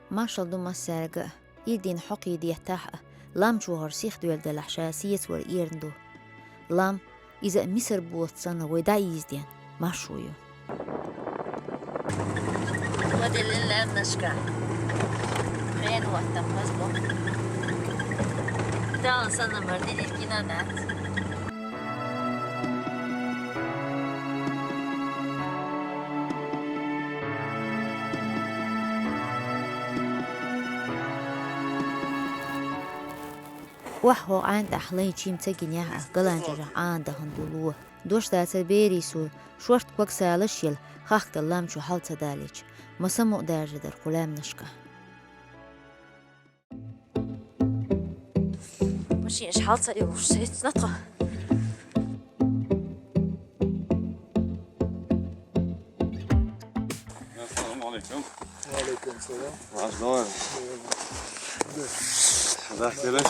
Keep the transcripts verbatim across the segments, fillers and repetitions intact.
Маршал ду массаьрга а. Ил дийнахьа хьокхий деттахь а, лам чу вахар сихдоьлла делахь, ша сецавар эрна ду. Лам, иза а мисар боцу санна вай дӀаийзаден, маршо ю. Ваделла лаьмнашка. Хен ваттам хазбо. Тала санна мар дилил гина дац. Охьа хьо ӀаьнтӀахь лайн чим ца гинехь а, галанчарах Ӏана дахана ду ло. Дош дацара берийн сур, шортта ког салаш а елла, хахкал лам чу хьал ца далийча, ма самукъадаьржа дара кху лаьмнашка. Машинаш хьал ца йолуш сецна тхо. Ассаламу алейкум. Ва алейкум салам. Ваш дома? Да. Да, да, да.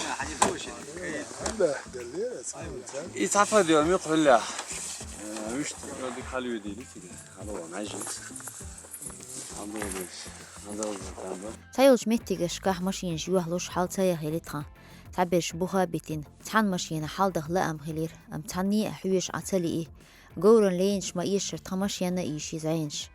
И цафа дио ми кхулля. Вишта дик халви дили сиде. Хало, нажи. Хало, хало. Цхьайолчу меттигашкахь машинаш юьхьлуш хьал ца яхили тхан. Цхьаберш буха а битина, цхьана машина хьалдаха лаам хилира, амма цхьанний а хьоьжуш Ӏа ца лии. Говран лейнаш ма эшара тхан машенна а ийши зӀенаш.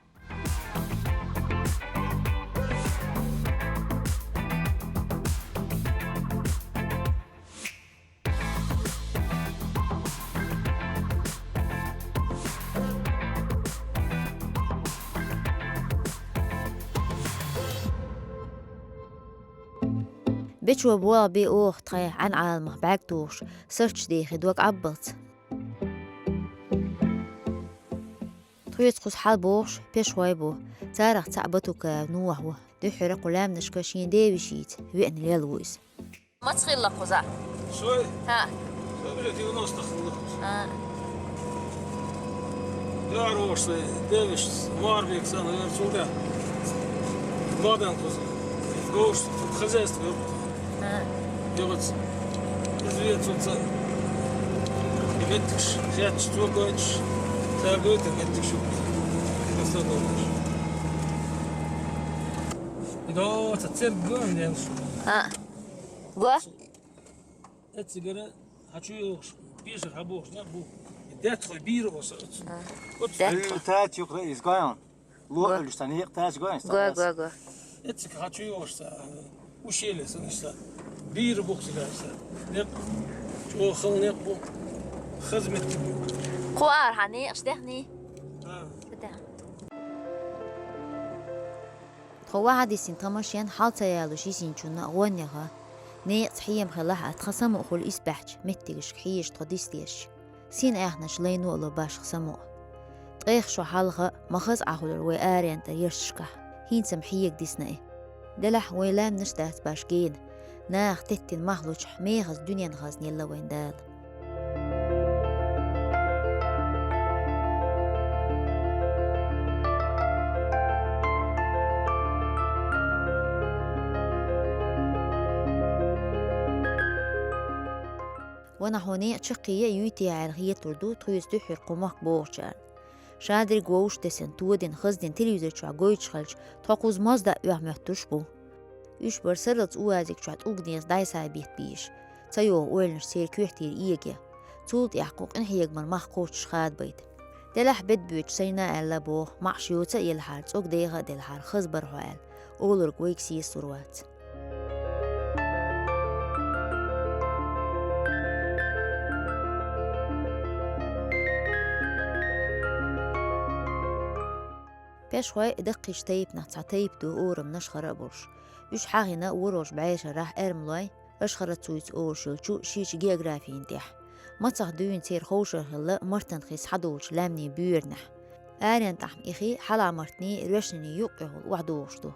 Бечо бохьа бе оха тхайн Ӏаьн Ӏаламах бӀаьрг тухуш, сарчаш дехи дог Ӏаббалц. Тхоьца кхуза хьал бохуш пешхой бу, царах цхьаъ Батукаев Нохь ву. Дуьххьара кху лаьмнашка шен девишица веана лел ву иза. Маца хилла кхуза? Шой? ХӀа. Шой бежит девяностых хилла кхуза. ХӀа. Яр ваш сай, девиш, Марбек сан, яр сулда. Мадан кхуза. Гош, хозяйство. ХӀа. Йогоц. Извецуца. Меттикш, хятш, цогойч. Царгойта меттикш. Просто гош. Идо, ца церг гон, ден. ХӀа. Го? Эцигара хьачу йохуш, пешар хьабохуш, нах бу. Дет хой бийр оса. А. Вот. Дет. Ил тач юкра из гоян. Ло. Го. Ил ста ник тач гоян. Го, го, го. Эциг хьачу йохуш са. Ушеле сан са. Бийр бухсига са. Нек. Чо хал нек бу. Хазмет. Кху ар хьа некъаш дехни. А. Бада. Тхо вахьа дисина тхан машен хьал ца ялуш йисинчунна гӀоннеха. Некъаца хьема хилахь а, тхан самукъа хуьлу исбаьхьча меттигашка хьежа тхо дисдеш. Син аьхначу лайно а ло башха самукъа. ТӀех шо хьалха а ма хаза Ӏа хуьлура вай аренан тӀе яршашкахь, хӀинца-м хьега дисна и. Делахь вайн лаьмнаш дац баш гена. Наха теттина мах лучохь, мехаза дуьненан хазна елла вайн Дала. Ванахьо некъ чаккхе а юйтехьара хеталур ду тхоьца дуьххьара кху мохк богӀучарна. Шадерг вовшах тесна, тодина, хаздина телевизор чохь гойтуш хилча, тхо кхуза моза даа оьху моьттуш бу. Уьш бара сарралц уазик чохь тӀулгнеца дӀай-схьай бетта бийш, ца йогӀу ойланаш церан коьртера эге. Цул тӀаьхьа кху къинхьегаман мах кхочуш хадабайта. Делахь бедда боьдуш сайна аьлла боху, маӀаш йоца а елхьара, цӀог деха а делхьара, хаза бара хьо аьлла, олург вайга сесалур вац. Пешхой даккхийчу тайпанах цхьа тайпа ду, Орам-Нашхара а болуш. Уьш хьахийна ворхӀалгӀачу бӀешарахь Эрмалойн, Ашхарацуйца олуш йолчу шича географина тӀехь. Мацах дуьйна церан ховшар хилла Мартан хи схьадолучу лаьмнийн боьранехь. Аренан тӀаьхьа и хи Хьалха-Мартанийн, Роьшанийн юккъехула охьадогӀуш ду.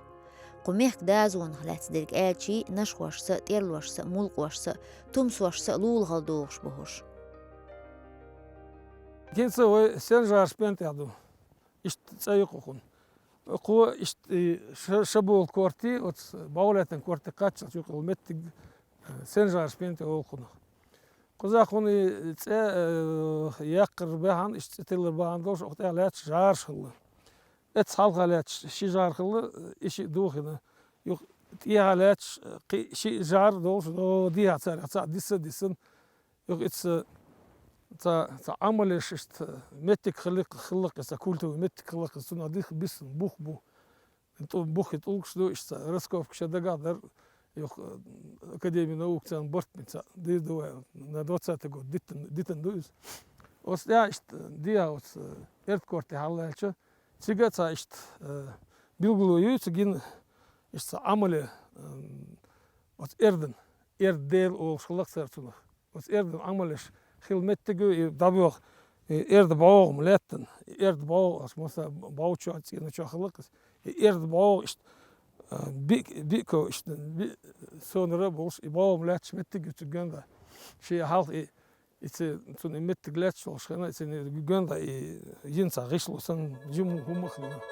Кху мехка дазонах лаьцна дерг аьлча, нашхошца, тӀерлошца, мулкъошца, тумсошца лулахала догӀуш бу хӀорш. ХӀинца вай Сенжараш пен тӀехь ду. Иштта цӀе ю кху хӀуна. Кхо иштта и ша-, Шаболан корта, оцу бӀов лаьттан корта кхаччалц юкъа йолу меттиг, э, Сенжараш пен тӀе олу кхунах. Кхузахь кхуна и цӀе, э, яккхар бахьана, иштта цӀе тиллар бахьана долуш, оха тӀехь лаьтташ жӀараш хилла. Эццахь хьалха лаьтташ ши жӀар хилла, и шиъ дохийна. Юха тӀехьа лаьтташ кхин шиъ жӀар долуш, о, дехьа царех цхьаъ дисса а диссина. Юха ица ца, ца Ӏамалеш иштта меттиг хилла-, хиллакх иза, культовый меттиг хиллакх иза, цунах дих биссина бух бу. ТӀу-, бухе тӀулгаш ду, иштта раскопкаш дагахь дар, юха, э, Академия наук царна барт бина ца дийр ду вай, на двадцатый год дитан, дитан ду иза. Оцу тӀехь иштта дехьа оцу, э, эрд корте хьаллаьлча, цига а цхьа иштта, э, билгало ю, ца гина иштта цхьа Ӏамале, э, оцу эрдан, эрд дела олуш хиллакх цара цунах. Оцу эрдан Ӏамалеш хилла меттиг ю, и дӀабоьху, и эрда бӀогӀам лаьттана, и эрда бӀогӀам, аш масала бӀов чохь, цӀена чохь хиллакх иза. И эрда бӀогӀам иштта, а, биъ, биъ ков иштта, биъ сонара а болуш, и бӀогӀам лаьтташ меттиг ю цу гоьнда. Шен хьалха и, и ца, цунна и меттиг лаьтташ волуш хенахь, и цуьнан гоьнда и йина цхьа гӀишло санна, жима хӀума а хилла.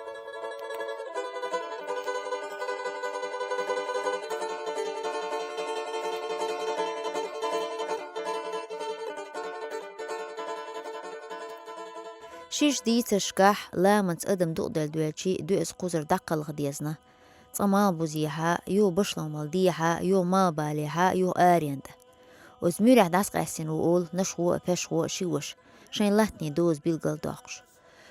Ширачу дийцаршкахь ламанца адам дукъ делла доьлчий, доьаза кхузара дӀакхалха дезна. Цкъа малхбузехьа, юха башломал дехьа, юха малхбалехьа, юха аренда. Оцу муьрехь дӀасакъаьстина ву олу нашхо а, пешхо а ши ваша, шайн латтанийн доза билгалдоккхуш.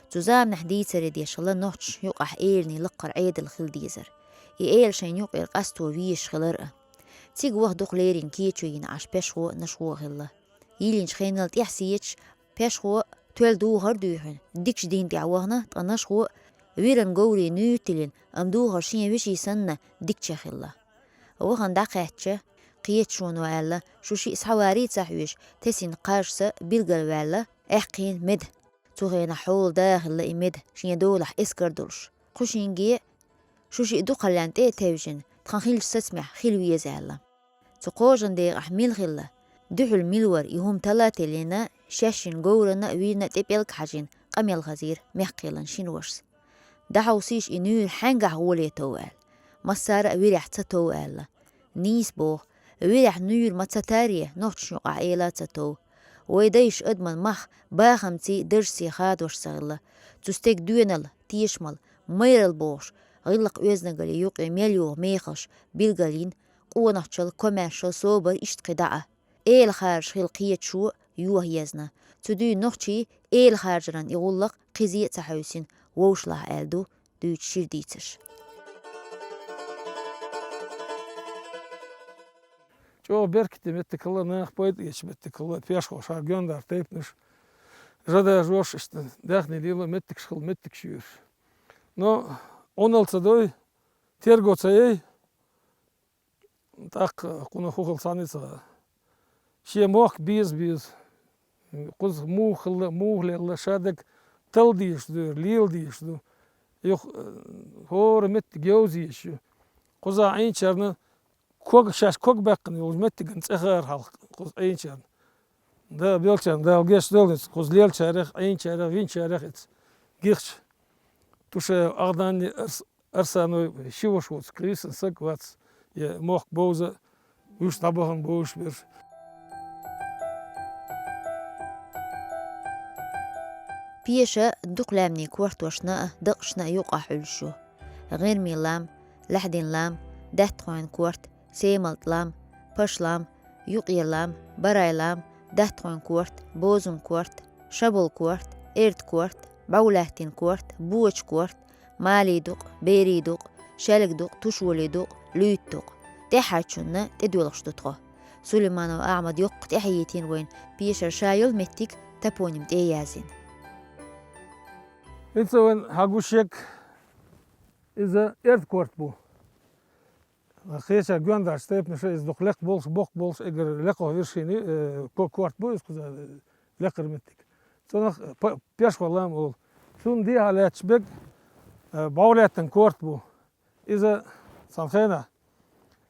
Цу заманахь дийцаре деш хилла нохчашна юкъахь эланийн лакхара Ӏедал хила дезар. И эла шайна юкъера къасто везаш хилар а. Цига ваха дукха леррина кечо йина Ӏаш пешхо а, нашхо а хилла. Йиллинчу хенал тӀаьхьа сецаш, пешхо тоьлла духар а дуьйхина, дикачу дийна тӀехь вахана, ткъа нашхо виран говрийн нуьйр тиллина, амма духар шен вешин санна дикачех хилла. Вахана дӀакхаьчча, кхеташоно аьлла, шу шиъ схьаварий ца хьоьжуш, тесина кхажаца билгалваьлла аьккхийна меда. Цу хенахь хьола да хилла и меда, шен долахь эскар долуш. Кху шинге шу шиъ дукхаллен тӀе а тевжина, тхан хиллачу сацамехь хила веза аьлла. Цу кхожан декъахь мила хилла, дуьхьал мила вара и хӀума тала а тиллина, шаьшшинна говрана а, вирна а тӀе пӀелг хьажийна, къамел хазийра мехкахилан шина вашас. ДӀахьовсийша и нуьйр хьаьнгахь гӀоле тов аьлла. Массара а вирехь ца тов аьлла. Нийса боху, вирехь нуьйр ма ца таре, нохчашна юкъахь эла а ца тов. Вай дайша адаман мах бахамций, даржций хадош ца хилла. Цу стеган доьналла, тешамалла, майралла бохуш, гӀиллакх-оьздангаллин юкъе мел йогӀу мехалш билгалйина, къонахчалла, комаьршалла, собар, иштта кхин дӀа а. Эла харжа хила кхеташо йохаезна. Цу дуьйна нохчий эла харжаран и гӀуллакх кхизе а ца хьевсина вовшахлахь аьлла ду дуьйцу шира дийцарш. ЧӀогӀа беркате меттиг хилла, наха пайда эцча меттиг хилла, пешхоша, гондар тайпанаш, жа дажош, иштта даьхни лела меттигаш хилла, меттигаш ю уьш. Но Ӏуналла ца дой, терго ца яй, тӀаккха кхунах хӀу хилла цхьаьна ца. Шен мохк беза-беза, кхуза муха хилла, муха лелла, ша дерг талла дезаш ду, лела дезаш ду. Юха, э, хӀора меттиг йовза езаш ю. Кхуза Ӏийначарна ког, шаьш ког баьккхина йолчу меттиган цӀе хаар хьалха кхуза Ӏийначарна. Да, беллачарна Дала гечдойла иза, кхуза леллачарех, Ӏийначарех, винчарех иза гихча. Тушаев Ахьданни Арс-, Арсаной ши ваша воцу, кхийсина саг вац, я мохк бовза, вуьш дӀабахана бовзуш берш. Пеша дукха лаьмнийн кортошна а, дакъашна а юкъахь Ӏуьллуш ю. ГӀирмийн лам, Лаьхьдин лам, Даьттахойн корта, Семалт лам, Паш лам, Юкъера лам, Барай лам, Даьттахойн корта, Бозун корта, Шабол корта, Эрд корта, БӀовлаьттин корта, Боча корта, Малий дукъ, Берий дукъ, Шаьлга дукъ, Тушволий дукъ, Луьйтта дукъ. ТӀаьххьарчунна тӀедоьлхуш ду тхо. Сулейманов Ахьмада йоккха тӀаьхьа йитийна вайна, пешара ша йолу меттиг топоним тӀе а яздина. ХӀинца вайна хьан гуш ерг, иза Эрд корта бу. Кхечара гондарчу тайпанаша иза дукха лекха болуш, боккха болуш, эггара лекхо виршийн, э, ко-, корта бу иза кхуза, э, лекхара меттиг. Цунах, э, п-, пешхо лам олу. Цунна дехьа лаьтташ берг, э, бӀовлаьттан корта бу. Иза Цхьан хенахь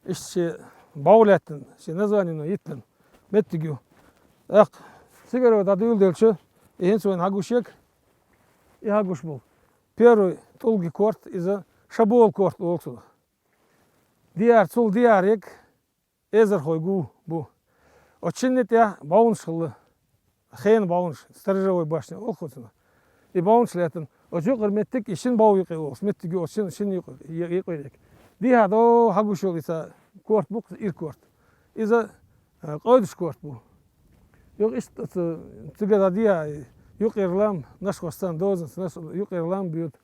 иштта шен бӀов лаьттина, шен названино йиттина меттиг ю. ТӀаккха цигара дӀадуьйладелча, и хӀинца вайна хьагуш ерг, и хьагуш болу. Первый тӀулгийн корта, иза Шаболан корта олу цунах. Дехьара, цул дехьара ерг Эзархой гу бу. Оцу шинна тӀехь бӀовнаш хилла. Хенан бӀовнаш, сторожевой башня олу-кх оцунах. И бӀовнаш лаьттина. Оцу юкъара меттиг, и шина бӀов юкъе олуш меттиг ю, оцу шина, шина юкъе, юкъера ерг. Дехьа до хьагуш йолу иза корта бу-кх, ира корта. Иза, а, къойдуш корта бу. Юха иштта оцу цигара дӀадехьа, юкъера лам, Нашхойн стан дозанца, Наш-, юкъера лам боьду.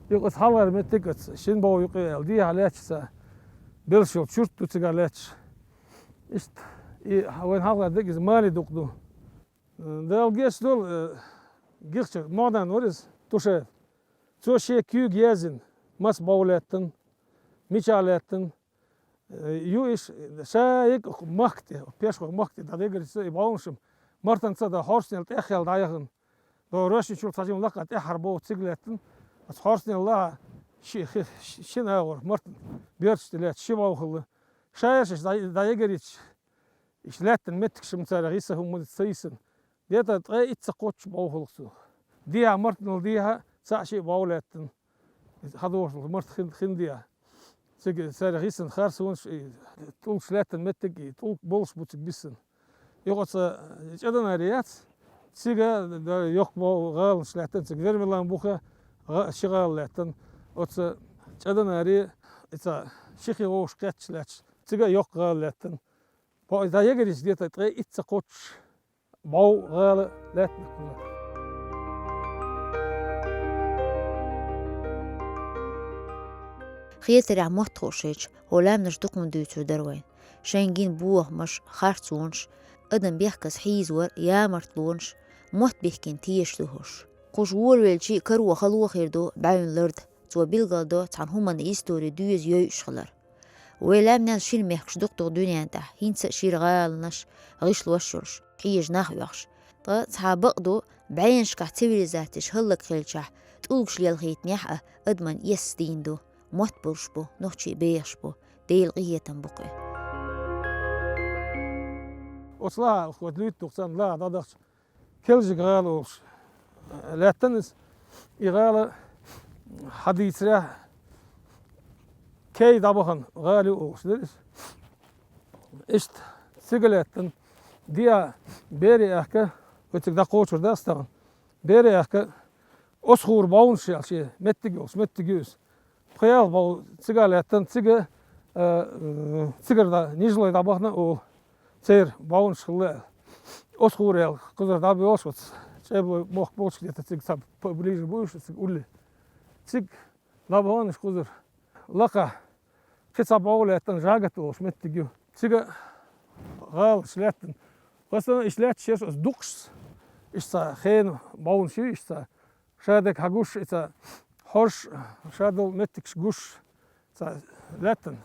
Юха оцу хьалхара меттиг оцу шина бӀов юкъе аьлла, дехьа лаьтташ цхьа белш йолу чурт ду цигара лаьтташ. Иштта, и вайн хьалхара дерг иза Мали дукъ ду. Дала гечдолу, э, гихча Могдан вара иза, Тушаев. Цо шен куьйга яздина, маса бӀов лаьттина, мичахь лаьттина, э, ю иша, ша йиг махка тӀе, пешхойн махка тӀе дӀадегара иша и бӀовнаш-м, Мартанца а дан хьоршнел тӀеххьел дӀаяхана. До рощичул цхьа жима лакха тӀаьххьара бӀов цига лаьттина, оцу хьоршнел лаха ши-, хи-, ши-, шина агӀор, Мартан, боьрташ тӀе лаьтташ ши бӀов хилла. Ша ерш иша дӀа-, дӀаегара иша, иша лаьттина меттигаш-м царах йиса хӀума ца йисина. Где-то ткъе итт ца кхоччуш бӀов хилла цо. Дехьа, Мартанал дехьа, цхьаъ-шиъ бӀов лаьттина. Иза хьадогӀуш долу Марта хин, хин дехьа. Цига царах йисина харсонаш, и тӀулгаш лаьттина меттиг, и тӀулг болуш бу цига биссина. Юха оцу ЧӀаданари яц, цига, да, йоккха бӀов гӀаланаш лаьттина, цига Вермилан бухе гӀа-, ши гӀала лаьттина. Оцу ЧӀаданари, и цхьа ши-кхин вовшах кхетташ лаьтташ, цига а йоккха гӀала лаьттина. Бо-, иза дӀаегара иша где-то ткъе итт ца кхоччуш бӀов гӀала лаьттинарг хилла. Хетарехь, мотт хууш хилча, хӀокху лаьмнаш дукха хӀума дуьйцур дара вайна. Шайна гина бохамаш, харцонаш, адам бехказа хьийзор, ямартлонаш, мотт бихкина тешаш ду хӀорш. Кхуш волавелча а каро хало хир ду бӀаьвнан ларда, цо билгалдо цхьана хӀуманна истори доьза йойуш хилар. Вай лаьмнел шина мехкаш дукха ду дуьнен тӀехь, хӀинца а шира гӀаланаш, гӀишлош йолуш, хьежа нах оьхуш. Ткъа цхьа бакъ ду, бӀеннашкахь цивилизацеш хӀаллакьхилчахь, тӀулгаш лелхийтинехь а адаман эс дийна ду, мотт болуш бу, нохчий бехаш бу, Делан къинхетам бу-кх и. Оцу лаха, оцу луьйта дукха царна лаха дӀадахча, Келжиг гӀала олуш лаьттина иза. И гӀала хьадийцарехь, кей дӀабахана гӀала ю олуш дара иза. Иштта цига лаьттина, диа бере аьхка, вай цига дӀакхочур дац тахана. Бере аьхка, Осхур бовнаш аьлла шен меттиг йолуш, меттиг ю иза. Пхи-ялх бов цига лаьттина, цига, а, цигара дӀа, нижлой дӀабахана а олу, церан бовнаш хилла аьлла. Осхур аьлла, кхузара дӀабоьлхуш оцу, ЧӀебалой мохк болчу где-то цига цхьа поближе бу уьш, цига улле. Цига дӀабахана уьш кхузара. Лакхахь кхин цхьа бов лаьттина, ЖӀагат олуш меттиг ю. Цига гӀаланаш лаьттина. В основном иштта лаьтташ ерш оцу дукхашца, иштта цхьа хенан бовнаш ю, иштта цхьа ша дерг хьагуш, и цхьа хьорш, ша долу меттигаш гуш, цхьа лаьттина.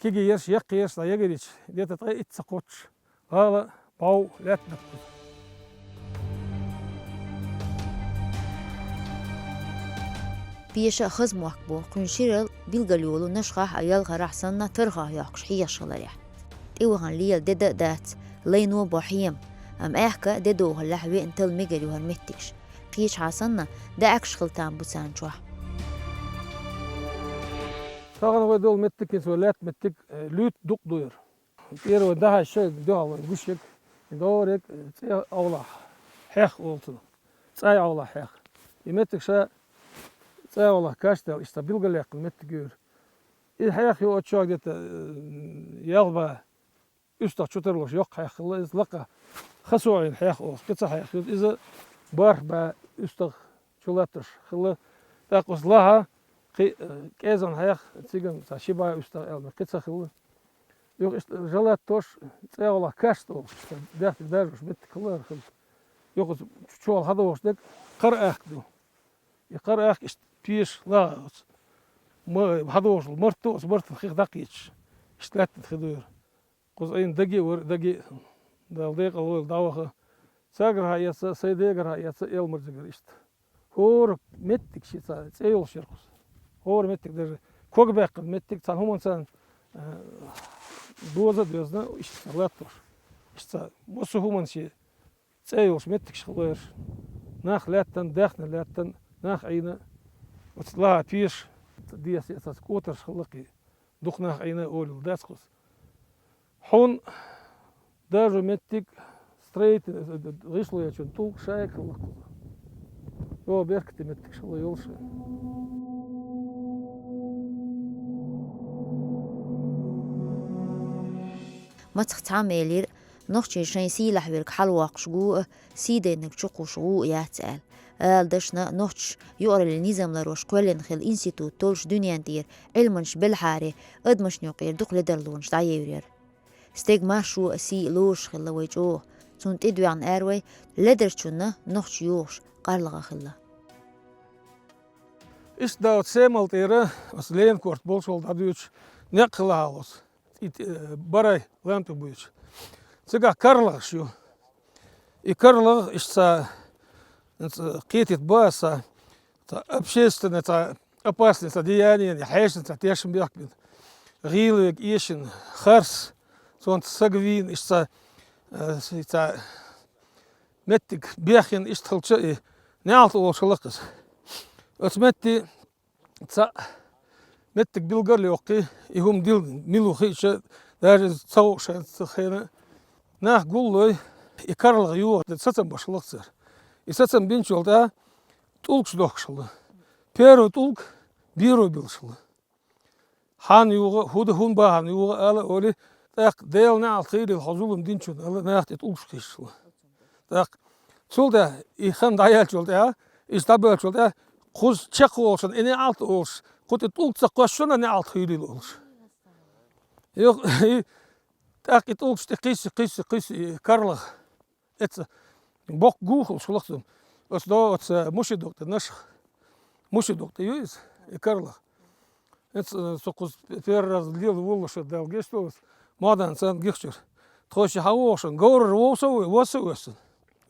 Кегий ерш, яккхий ерш дӀаегарича, где-то ткъе итт ца кхоччуш гӀала, бов лаьттина кхуза. Пеша хаза мохк бу, кхуьнан ширал билгал йолу Нашхахь а, Ялхарахь санна тархах йохкуш хьехаш хиларехь. ТӀевахана лела деда а дац, лайно бо хьема, амма аьхка а, де дохаллехь веана талла мегар ю хӀара меттигаш. Кхечахьа санна, даьӀахкаш хила там бу царна чохь. Тахана вай долу меттиг, хӀинца вай лаьтта меттиг, э, луьйтта дукъ ду яра. Первый дахьаш шайга дуьхьал вайн гуш ерг, и догӀур ерг, э, цӀе Ӏовлахь хьех олу цунах. ЦӀай Ӏовлахь хьех. И меттиг ша цӀай Ӏовлахь каш даьлла, иштта билгалъяьккхина меттиг ю яра. И хьех ю оцу чохь где-то, э, ялх бӀе уьстагӀ чу тарлуш йоккха хьех хилла, иза лакха хасо Ӏийна хьех олуш, кхин цхьа хьех ю, иза бархӀ бӀе уьстагӀ чу латташ хилла. ТӀаккха оцу лахьа кхин, э, кӀезан хьех, циган цхьа ши бӀе уьстагӀ аьлла, кхин цхьа хилла. Юха иштта жа латтош, цӀе Ӏовлахь каш олуш, иштта даьхкиг даржош меттиг хилла хӀара хилла. Юха оцу чу-, чохь хьадогӀуш дерг кхара аьхка ду. И кхара аьхка иштта пеша лаха оцу ма-, хьадогӀуш долу марта, оцу мартан хих дӀакхеташ, иштта лаьттина хи ду яра. Кхуза айна даги а вара, даги а, Дала декъал войла дӀаваха. Цаьргара хьаэца, сайн дегархьа а эца, Элмарзигара иштта. ХӀора меттиг ши цхьа цӀе йолуш яра кхуза. ХӀора меттиг даже Ког баьккхина меттиг цхьан хӀуманца, э, доза а доьзна, иштта латтош. Иштта массо а хӀуманаш цӀе йолуш меттигаш хилла ерш. Нах лаьттан, даьхни лаьттан, нах Ӏийна, оцу лаха пеш, деса эцац кӀотарш хилла кхин. Дукха нах Ӏийна олуш дац кхуза. Хьуна даже меттиг строительный, гӀишло ечун тӀулг шайга хилла кхуза. Йо, беркате меттигаш хилла йолуш. Мацах цхьамма элира, нохчий шайн сийлахь верг хьалавоккхуш гу а, сий дайнарг чукхуш гӀу а яц аьлла. Ала дашна, нохчаша юкъараллин низам ларош кхоьллина хилла институт толлуш дуьнен тӀера Ӏилманаш белахьара, адамашна юкъера дукха ледарлонаш дӀаевр яра. Стеган маршо а, сий а лоруш хилла вай чӀогӀа. Цунна тӀедоьгӀна ара вай, ледарчунна нохчий йохуш къарлаха хилла. Иштта да оцу Семал тӀера, оцу Ленин корта болчул дӀадуьйцуш, некъ хилла хьалха оцу. И, э, барай лам тӀе буьйцу. Цигахь карлахаш ю. И карлах иштта ца, ца кхетийта бо аса, ца общественный, ца опасный, ца деяние, хьешан ца тешам бехк бина. ГӀийла верг эшина, харц, цунца саг вийна, иштта, э, ца меттиг бехйина, иштта хилча и неӀалт олуш хилла-кх иза. Оцу метте цхьаъ меттиг билгал а йоккхий, и хӀума дилла мила ву хиъча, даже ца хууш ца хена, нах гуллой, и карлах йогӀу сацам беш хилла-кх цара. И сацам бинчул тӀаьхьа тӀулгаш дохкуш хилла. Первый тӀулг беро билла хилла. Хьан юха, хӀун ду, хӀун бахьана юха ала а олий, тӀаккха Делан неӀалт хуьлийла хьо зулам динчунна ала, наха тӀе тӀулгаш кхиссаш хилла. ТӀаккха цул тӀаьхьа и хан дӀаяьллачул тӀаьхьа, иза дӀабоьллачул тӀаьхьа, кхуза чекхволуш, и неӀалт олуш, кху тӀе тӀулг ца кхоссуш, неӀалт хуьлийла олуш. Юха, и, тӀаккха и тӀулгаш тӀе кхисси, кхисси, кхисси, и карлах. Эца боккха гу хилла хилла-кх цунна. Оцу до, оцу Муши-Дукъ тӀе нашха. Муши-Дукъ тӀе ю иза, и карлах. Эца, э, со кхуза первый раз лела воллуш, Дала гечдойла, ма дан царна гихчура. Тхо ши хьан вохуш, говрара вовса а вой, васа а вессина.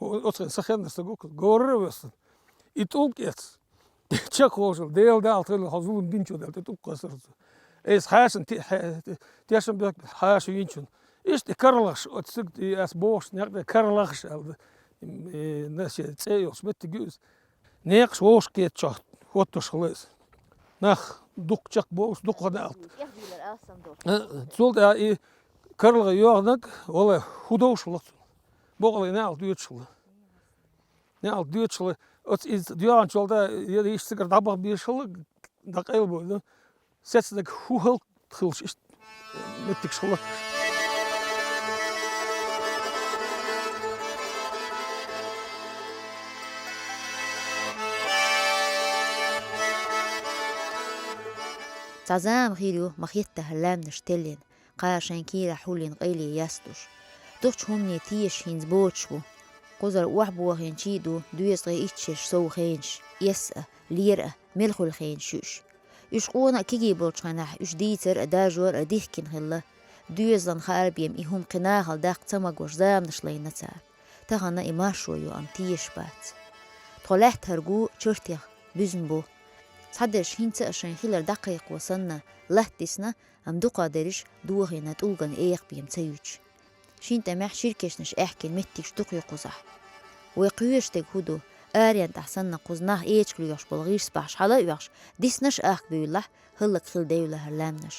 О-, оцу хенахь сан хеннара стаг ву-кх, говрара а вессина. И тӀулг эца. Чекхволуш, Делан неӀалт хуьлийла хьо зулам динчунна аьлла, тӀе тӀулг кхоссар цо. Иза хьешан те-, хье-, тешам бехк бина, хьаша вийначунна. Иштта и карлахаш, оцу цига и ас бохуш некъ тӀе карлахаш аьлла, э, на шен цӀе а йолуш меттиг ю иза. Некъаш вовшахкхетачохь хӀоттош хилла иза. Нах дукха чекхболуш, дукха неӀалт. Э, цул тӀаьхьа и карлах йоьгӀнарг, валлахӀи, хӀун довш хилла-кх цунна. Бакъалла и неӀалт доьдуш хилла. НеӀалт доьдуш хилла, оцу иза доьгӀначул тӀаьхьа, я иштта цигара дӀабаха безаш хилла, дӀакъайлабойла, сецнарг хӀун хӀаллакьхилча иштта меттигаш хилла. Цхьа зама хир ю ма-хетта хӀара лаьмнаш теллина, кхара шайн кийрахь хӀуллин къайле ястуш. Дукхачу хӀумане тешаш хӀинца боцуш бу. Кхузара охьабохийначий а ду доьзткъе итт шераш сов хенаш, эс а, лера а, мел хуьлу хенаш ю уьш. Уьш къона а кегий болчу хенахь, уьш дийцар а, даржор а дихкина хилла. Доьзалан хаара бен и хӀума кхин нахала даккха ца магош заманаш лайна цара. Тахана и маршо ю, амма тешаш бац. Тхо лаьттара гу чартех буьзна бу. Цхьадерш хӀинца а шайн хилар дӀакхайкхо санна, латта дисна, амма дукхахдерриш дохийна тӀулган экха бен ца юьтуш. Шина тӀамехь ширкешнаш аьхкина меттигаш дукха ю кхузахь. Вай кхоьруш дерг хӀун ду, аренна тӀехь санна кхуза нах эчиг лоьхуш болу гӀирс бахьаш хьала а оьхуш, диснарш а ахка буьйлалахь, хӀаллакьхила девлла хӀара лаьмнаш.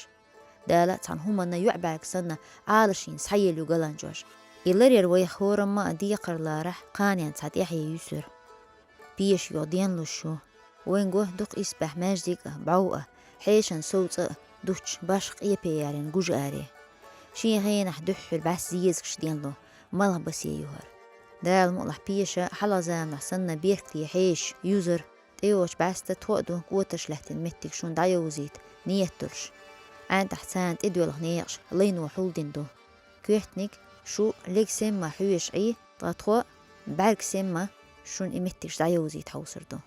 Дала цхьана хӀуманна йоӀ бӀаьрг санна Ӏалашйина схьаелла ю галанчош. И ларъяр вайх хӀорамма а декхарларахь кханенна цхьа тӀаьхье юьсура. Пеша йогӀу денлуш ю. Вайн го дукха исбаьхьа маьждиг а, бӀов а, хьешан сов цӀа а дуттуш башха къепе ярина гужа аре. Шен хенахь дуьххьара бӀаьста зезагаш денло, малхбасе ю хӀара. Дала мукъалахь пеша хьалха заманахь санна беркате хьеша юзар, тӀейогӀучу бӀаьста тхо а ду кӀотарш лаьттина меттиг шуна дӀайовзийта нийят долуш. ӀаьнтӀахь царна тӀедоьлху некъаш лайно хьулдина ду. Коьртаниг шу лега семма хьоьжуш Ӏий, ткъа тхо бӀаьрг семма шуна и меттигаш дӀайовзийта хьовсур ду.